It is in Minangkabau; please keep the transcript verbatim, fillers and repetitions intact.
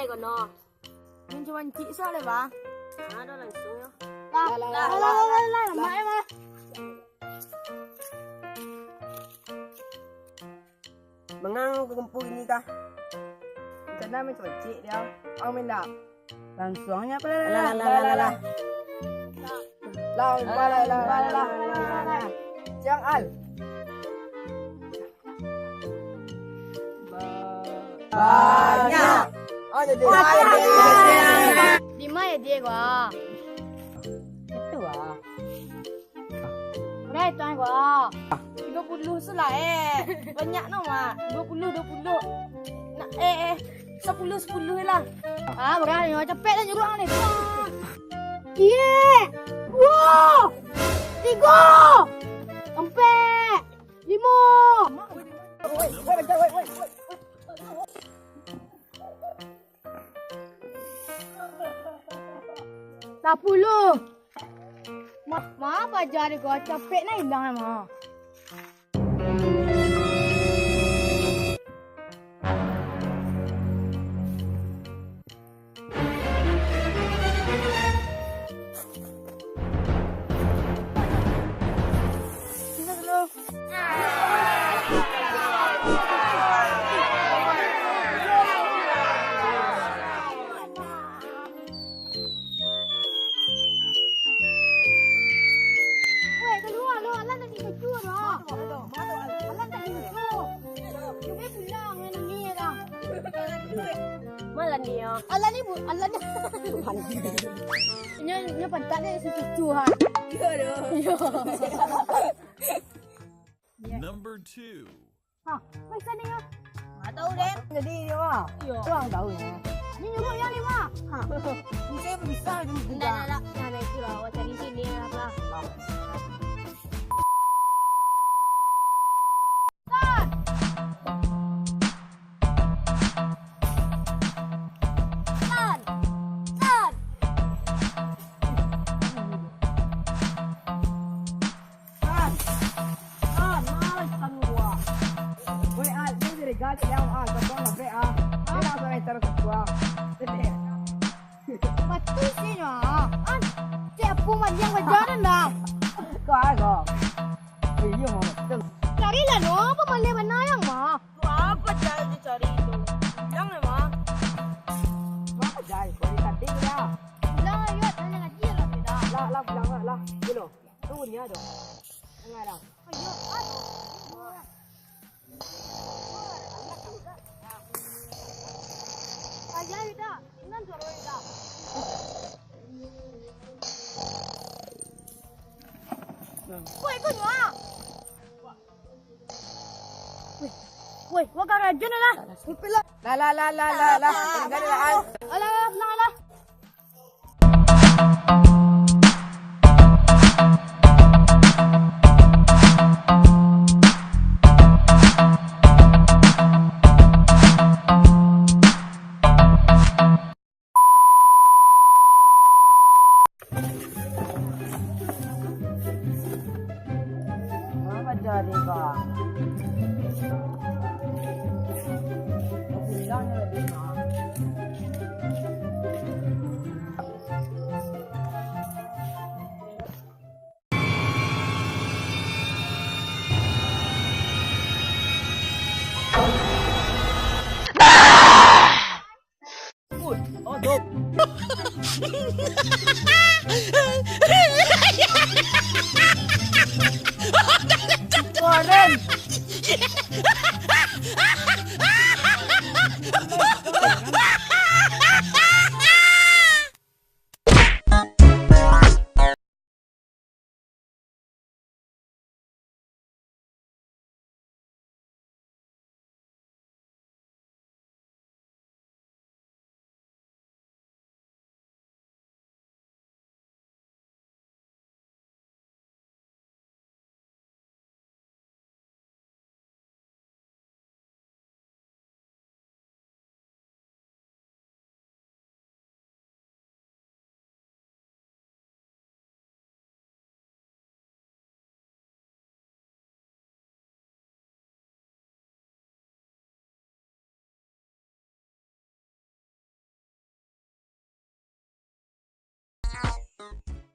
Kono. Mancik-mancik sa lai, Bah. Ado langsuang yo. Lah, lah, lah, lah, lah, lah, lah, lah, lah, lah. Mangang kumpul ini kah? Rencana mancik-mancik dia. Ang minda. Langsuang nyo apa lah, lah, lah, lah, lah, lah, lah, lah. Lah, lah, lah, lah, lah, lah. Siang, Al. Banyak. Oh, jadi. Dima yo, Diego? Itu ah. Udah, itu aja gua. Tiga puluh sulah, eh. Banyak no, Mak. Dua puluh, dua puluh. Nak, eh, eh. Sepuluh, sepuluh lah. Ah, udah, yo, capek lah nyuruh ni. Iye. Dua. Tiga. Ampek. Lima. Sapuluh. Ma, ma, paja dek ko capek na ilang, ma. Weh, kalua lo, Alan tadi lucu lo. Alan tadi lucu. Cubo pulang, nan ni lah. Malah ni yo. Alan ni bu-, Alan ni. Nyo, nyo pantat ni si cucu, ha. Iyo doh. Iyo. Number two. Ha, macam ni yo. Nggak tahu deh. Jadi dia mah. Iyo. Orang tahu ya. Ni nyuruh yang ni mah. Ha. Mungkin bisa dulu. Ndak, ndak, ndak. Nah, nah, itu lah. Awak cari sini lah. Tan! Tan! Tan! Tan! Tan! Malas kami, wah. Weh, Al, dia jadi gadis ya, Al. Kau tahu lah, Bre, ah. Dia langsung enter ke gua. Betul sih, nah. An, siapa mah yang pacaran dah? Kau, kau. Iyo, betul. Carilah, no, apa maleh bana yang mah? Tu apa cari dicari tu? Bilang lah, mah. Apa cari? Kau ni tadi lah. Bilang lah, yo, tanya lagi lah, beda. Lah, lah, bilang lah, lah. Dulu. Tunggu ni ada. Tengah dah. Ayo, ah. Ayo, dah. Nan suara dah. Woi, kau nyo ah. Woi, woi, wah karajo ni lah. Lah, lah, lah, lah, lah, lah. Tinggal lah, ah. Alah, alah, alah, alah. Apa jadi, Bang? Pulang ya, Bang.